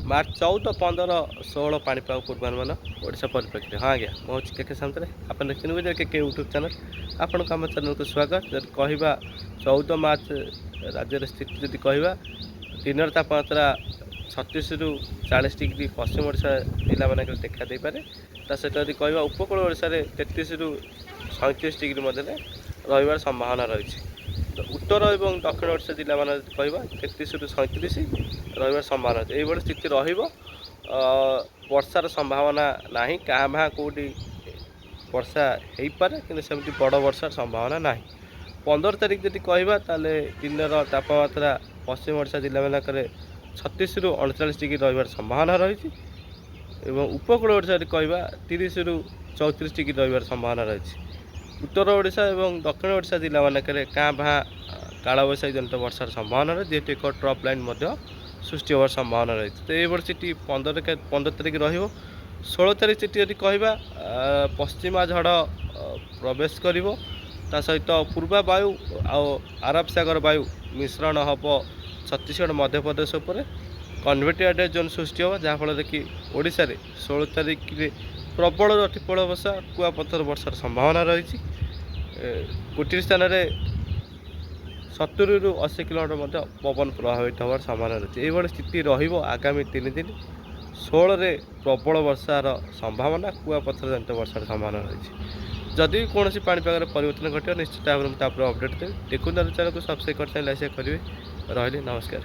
March 14, 15, 16 ପାଣିପାଗ ପୂର୍ବାନୁମାନ ଓଡ଼ିଶା ପରିପ୍ରେକ୍ଷୀରେ। ହଁ ଆଜ୍ଞା, ମୁଁ ହେଉଛି କେ କେ ସାମନ୍ତରାୟ। ଆପଣ ଦେଖୁଛନ୍ତି କେ କେ ୟୁଟ୍ୟୁବ୍ ଚ୍ୟାନେଲ୍। ଆପଣଙ୍କୁ ଆମ ଚ୍ୟାନେଲ୍କୁ ସ୍ୱାଗତ। ଯଦି କହିବା 14 ମାର୍ଚ୍ଚ ରାଜ୍ୟର ସ୍ଥିତି ଯଦି କହିବା, ଦିନର ତାପମାତ୍ରା 36ରୁ 40 ଡିଗ୍ରୀ ପଶ୍ଚିମ ଓଡ଼ିଶା ଜିଲ୍ଲାମାନଙ୍କରେ ଦେଖା ଦେଇପାରେ। ତା ସହିତ ଯଦି କହିବା, ଉପକୂଳ ଓଡ଼ିଶାରେ 33ରୁ 37 ଡିଗ୍ରୀ ମଧ୍ୟରେ ରହିବାର ସମ୍ଭାବନା ରହିଛି। ତ ଉତ୍ତର ଏବଂ ଦକ୍ଷିଣ ଓଡ଼ିଶା ଜିଲ୍ଲାମାନଙ୍କରେ ଯଦି କହିବା, 33ରୁ 37 ରହିବାର ସମ୍ଭାବନା ଅଛି। ଏଇଭଳି ସ୍ଥିତି ରହିବ। ବର୍ଷାର ସମ୍ଭାବନା ନାହିଁ। କାଁ ଭାଁ କେଉଁଠି ବର୍ଷା ହେଇପାରେ, କିନ୍ତୁ ସେମିତି ବଡ଼ ବର୍ଷାର ସମ୍ଭାବନା ନାହିଁ। 15 ତାରିଖ ଯଦି କହିବା, ତାହେଲେ ଦିନର ତାପମାତ୍ରା ପଶ୍ଚିମ ଓଡ଼ିଶା ଜିଲ୍ଲାମାନଙ୍କରେ 36ରୁ 39 ଡିଗ୍ରୀ ରହିବାର ସମ୍ଭାବନା ରହିଛି ଏବଂ ଉପକୂଳ ଓଡ଼ିଶା ଯଦି କହିବା, 30ରୁ 34 ଡିଗ୍ରୀ ରହିବାର ସମ୍ଭାବନା ରହିଛି। ଉତ୍ତର ଓଡ଼ିଶା ଏବଂ ଦକ୍ଷିଣ ଓଡ଼ିଶା ଜିଲ୍ଲାମାନଙ୍କରେ କାଁ ଭାଁ କାଳବୈଶାଖୀ ଜନିତ ବର୍ଷାର ସମ୍ଭାବନା ରହିଛି, ଯେହେତୁ ଏକ ଟ୍ରପ୍ ଲାଇନ୍ ମଧ୍ୟ ସୃଷ୍ଟି ହେବାର ସମ୍ଭାବନା ରହିଛି। ତ ଏଇଭଳି ସ୍ଥିତି 15 ତାରିଖ ରହିବ। 16 ତାରିଖ ସ୍ଥିତି ଯଦି କହିବା, ପଶ୍ଚିମା ଝଡ଼ ପ୍ରବେଶ କରିବ। ତା ସହିତ ପୂର୍ବା ବାୟୁ ଆଉ ଆରବ ସାଗର ବାୟୁ ମିଶ୍ରଣ ହେବ। ଛତିଶଗଡ଼, ମଧ୍ୟପ୍ରଦେଶ ଉପରେ କନଭେକ୍ଟିଭ୍ ଜୋନ୍ ସୃଷ୍ଟି ହେବ, ଯାହାଫଳରେ କି ଓଡ଼ିଶାରେ 16 ତାରିଖରେ ପ୍ରବଳରୁ ଅତି ପ୍ରବଳ ବର୍ଷା, କୁଆପଥର ବର୍ଷାର ସମ୍ଭାବନା ରହିଛି। ଗୋଟିଏ ସ୍ଥାନରେ 70ରୁ 80 କିଲୋମିଟର ମଧ୍ୟ ପବନ ପ୍ରଭାବିତ ହେବାର ସମ୍ଭାବନା ରହିଛି। ଏଇଭଳି ସ୍ଥିତି ରହିବ ଆଗାମୀ 3 ଦିନ। 16ରେ ପ୍ରବଳ ବର୍ଷାର ସମ୍ଭାବନା, କୁଆପଥର ଜନିତ ବର୍ଷାର ସମ୍ଭାବନା ରହିଛି। ଯଦି କୌଣସି ପାଣିପାଗରେ ପରିବର୍ତ୍ତନ ଘଟିବ, ନିଶ୍ଚିତ ଭାବରେ ମୁଁ ତାପରେ ଅପଡ଼େଟ୍ ଦେବି। ଦେଖନ୍ତୁ, ଚ୍ୟାନେଲକୁ ସବସ୍କ୍ରାଇବ୍ କରି ଲାଇକ୍ କରିବେ। ରହିଲି, ନମସ୍କାର।